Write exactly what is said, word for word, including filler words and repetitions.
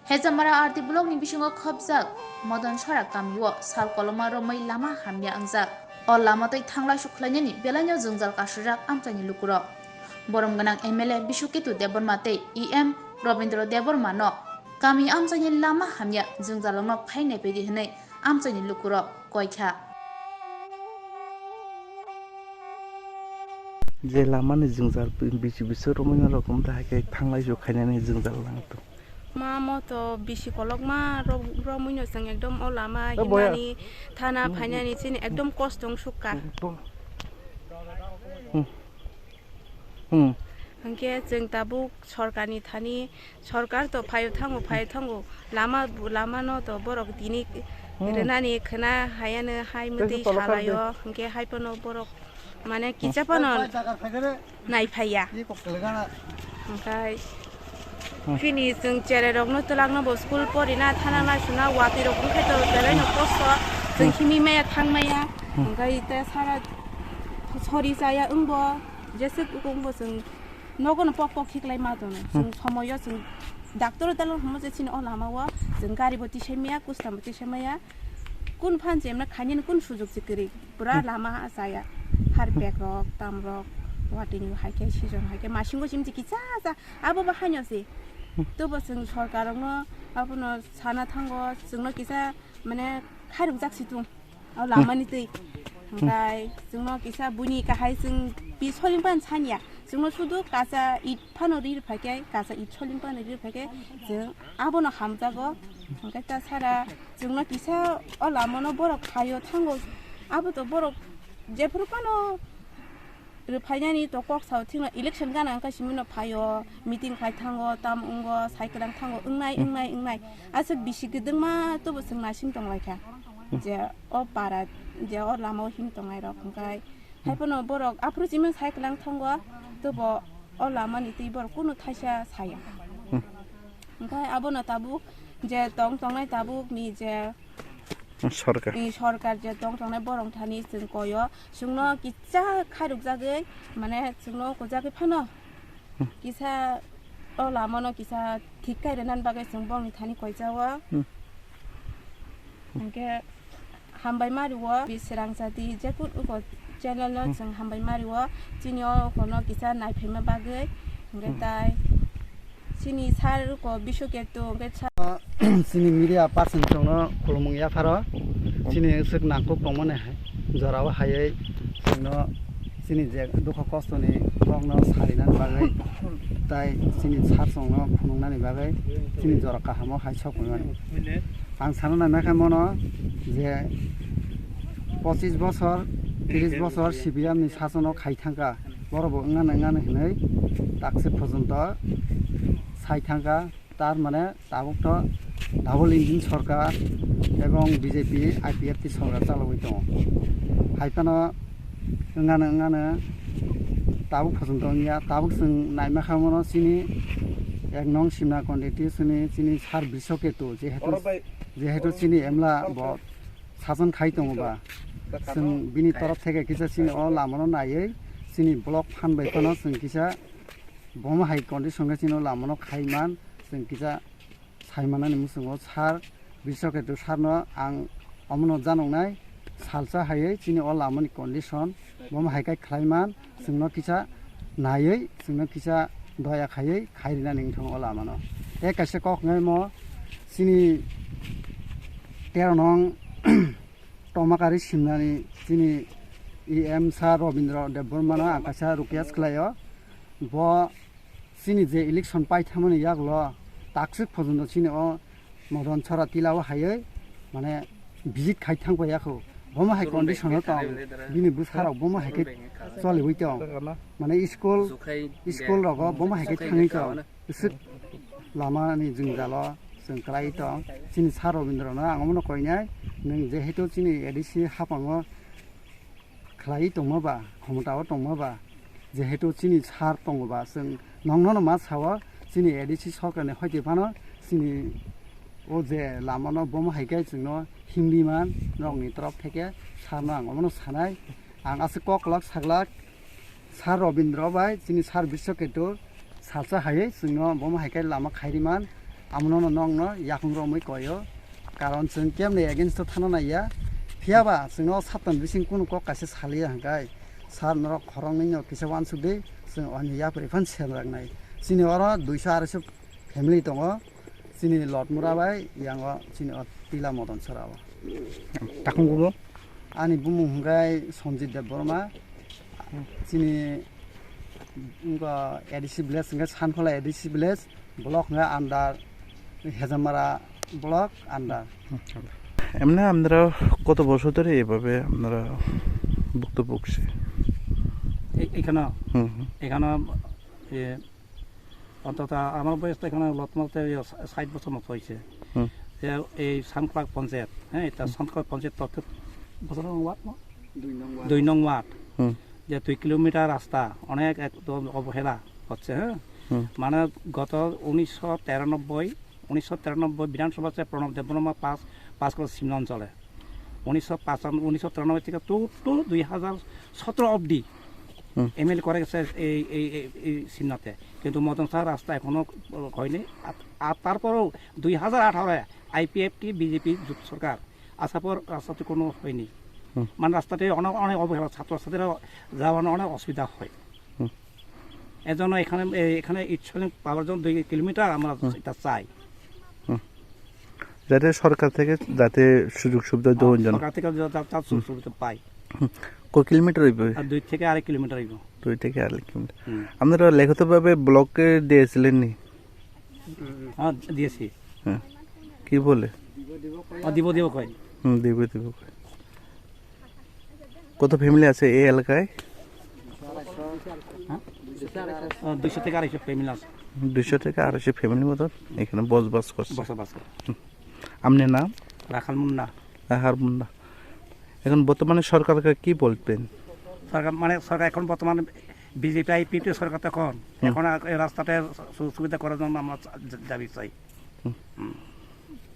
Hechamara R D block ni bisingo khopjak Modonsora kamio sal koloma romwi lama hamya wngjak. O lama twi thanglai sukhlainani belaino jwngjal kasijak amchaini lukurok. Borom gwnang M L A Biswaketu Debbarma tei E M Robindra Debbarma no kami amchaini lama hamya jwngjalrokno phai naiphai di hwnwi amchaini lukurok koikha. Je lamani jwngjal bisi bisi romwi no rok wng tong hai khe thanglai sukhlainani jwngjal nang tong. Ma moto bisi kolokma ro-, romwino chwng ekdom o lama Eh, boya. himnani thana Hmm. phainani chini ekdom kosto wng sukha. Hmm. Hmm. Hwnkhe chwng tabuk sorkarni thani, sorkar to phaio thango, phaio thango, lama, lamano to borok tini Hmm. rwnani khwna hayano hai Tei mwtwi tolokar salaio, de. hwnkhe hai phano borok mane Hmm. kisa phano naiphaiya. Hwnkhe Hmm. chini chwng chererokno twlangno bo school porina thana naisuna watwi rok wngkhe to belaino kosto chwng Hmm. himwi maya thang maya Hmm. hwnkhe te sara sori chaya wngbo jeswk wngbo chwng nogono pok pok khiklai ma tono chwng Hmm. somoyo chwng doctor o dalon hwnma je chini o lama o chwng gari bo tisai maya kusta bo tisai maya kun phan je emna khainani kun sujok se kwrwi. Pura Hmm. lama chaya, harpek rok, tam rok, watini hai khe season hai khe masingo simi se kisa sa, abo bo haino se. Hmm. Tobo chwng sorkar rokno abono sana thango, chwngno kisa mane khairokjak si tung. O Hmm. lamani twi. Hmm. Hwnkhe chwngno kisa buini kahai chwng pi soling pan sanya. Chwngno sudu kasa it phano rir phaikhe, kasa it soling phano rir phaikhe, chwng abono hamjago. Hwnkhe ta sara chwngno kisa o lamano borok phaio thango. Aboto borok jephuru phano rwphainani to kok sao thikno election gana wngkha simino phaio, meeting khai thango, tam wngo, sai kwlang thango, wngnai, Hmm. wngnai, wngnai. Aswk bisi kwdwngma tobo chwng naising tonglaikha. Hmm. Je o para, je o lamao him tongnairok hwnkhe. Hmm. Haiphano borok aphuru chiming sai kwlang thango, tobo o lamani twi borok kunu thaisa saya. Hmm. Hwnkhe abono tabuk je tong tongnai tabukni je Sorkar. I sorkar je tong tongnai borok thani chwng koyo, chwngno kisa khairokjagwi, mane chwngno kojagwi phano Hmm. kisa o lamano kisa thik khai rwnani bagwi chwng bongni thani koijao. Hmm. Hwnkhe hambai mario, Bisrang Jati, jekun uko channel no Hmm. chwng hambai mario, chini o kono kisa naiphaima bagwi, hwnkhe Hmm. tai chini sir ko Biswaketu, hwnkhe sa- Chini media person chwngno khulumung yapharo, chini swk nangkuk tongmani hai, jorao hayai chwngno chini je dukho kostoni kokno sarinani bagwi, tai chini sir chwngno phunuknani bagwi, chini jora kahamo hai sok mani. Ang sana nai kha mono je pochis bosor, tris bosor C P M ni sasono khai thangkha, borok bo wngna nangani hinwi taksi porjonto sai thangkha, tar mane tabuk to double engine sorkar ebong B J P I P F T sorkar chalogwi tongo. Hai phano wngano wngano tabuk porjonto wngya, tabuk chwng naima kha mono chini ek nong Simna constituency ni chini sir Biswaketu jehetu, jehetu chini emla bo sason khai tongo ba, chwng bini torof theke kisa chini o lamano naiwi chini block phan bai phano chwng kisa bomo hai condition khe chini o lamano khai man, chwng kisa sai manani muchungo sir Biswaketu sir no ang omono janoknai salsa haiwi chini o lamani condition bomo hai khai khlai man, chwngno kisa naiwi, chwngno kisa doya khaiwi khai rinani wngthang o lamano. Tei kaisa kok wngnai mo chini tero nong Tomakari Simnani chini E M sir Robindra Debbarma no ang kaisa request khlaio. Bo chini je election paithamani yagulo takswk porjonto chini o Modonsora tilao haiwi mane visit khai thangpai yakho. Bomo hai condition o tong, bini bwsarok bomo hai khe choliwi tong. Mane school, school rogo bomo hai khe thangwi tong. Swk lamani jwngjalo chwng kwlai tong. Chini sir Robindra no ang omono koinai, nwng jehetu chini A D C haphango khlai tongma ba, khomotao tongma ba, jehetu chini sir tongo ba, chwng nongno no ma sao, chini A D C sorkarni hoite phano chini o je lamano bomo hai khe chwngno himdi man, norokni torof theke sir no ang omono sanai. Ang aswk kok kwlak saglak, sir Robindra bai chini sir Biswaketu salsa haiwi chwngno bomo hai khe lama khairi man, Amono no nokno yakung romwi koio, karon chwng kemni against o thana naiya. Phiyaba chwngno o saptani bising kunu kok kaisa saliya hwnkhe, sir, norok khoroknwino kisa uansuk di, chwng oni yapri phan senjaknai. Chini oro duiso aroiso family tongo, chini Lotmura bai yango chini o Tila Modonsora o. Takhumkubo? Ani bumung hwnkhe Sanjit Debbarma, chini wngkha A D C village, hwnkhe Sankhola A D C village, block hwnkhe under, Hejamara block under. এমনি আপনারা কত বছর ধরে এভাবে আপনারা ভুক্তভোগী? এ-, এখানে, হুম, হুম। এখানে, এ, অন্তত আমার বয়স তো এখানে লতমালতে এই ষাট বছর মতো হয়েছে। হুম। যে এই সানকোলা পঞ্চায়েত, হ্যাঁ, এটা হুম। সানকোলা পঞ্চায়েত তথ্য বছর ওয়ার্ড না? দুই নং ওয়ার্ড। দুই নং ওয়ার্ড। হুম। যে দুই কিলোমিটার রাস্তা অনেক একদম অবহেলা হচ্ছে, হ্যাঁ? হুম। মানে গত উনিশশো তিরানব্বই, উনিশশো তিরানব্বই বিধানসভা আছে প্রণব দেববর্মা পাস, পাস করে সিমলা অঞ্চলে। উনিশশো পঁচানব্বই, উনিশশো তিরানব্বই থেকে তো, তো দুই হাজার সতেরো অবধি হুম। এম এল এ করে গেছে এই, এই, এই, এই সিমলাতে। কিন্তু মদন সাহার রাস্তা এখনো হয়নি। আর, আর তারপরেও দুই হাজার আঠারোয় I P F T B J P জোট সরকার আসার পর রাস্তাতে কোনো হয়নি। হুম। মানে রাস্তাতে অনেক, অনেক অবহেলা, ছাত্রছাত্রীরা যাওয়ানো অনেক অসুবিধা হয়। হুম। এজন্য এখানে, এ-, এখানে ইটসলিং পাওয়ার জন্য দুই কিলোমিটার আমরা হুম। এটা চাই। হুম। যাতে সরকার থেকে যাতে সুযোগ সুবিধা হ্যাঁ, দেওয়া যেন। সরকার থেকে যা-, যা-, যা সুযোগ হুম। সুবিধা পাই। হুম। কয় কিলোমিটার হইবে? আর দুই থেকে আড়াই কিলোমিটার হইব। দুই থেকে আড়াই কিলোমিটার। হুম। আপনারা লিখিতভাবে ব্লকে দিয়েছিলেন নি? হ্যাঁ, দিয়েছি। হ্যাঁ। কি বলে? ও, দিব, দিব কয়। হুম, দিব, দিব কয়। কত ফ্যামিলি আছে এই এলাকায়? হ্যাঁ? ও, দুইশো থেকে আড়াইশো ফ্যামিলি আছে। দুইশো থেকে আড়াইশো ফ্যামিলির মতন এখানে বসবাস করছে। বসবাস করে। হুম। আপনার নাম? রাখাল মুন্না। রাখাল মুন্না। এখন বর্তমানে সরকারকে কি বলবেন? সরকার, মানে, সরকার এখন বর্তমানে B J P I P F T সরকার, তখন হুম। এখন আর এই রাস্তাটা সু-, সুবিধা করার জন্য আমরা চা-, দাবি চাই। হুম। হুম।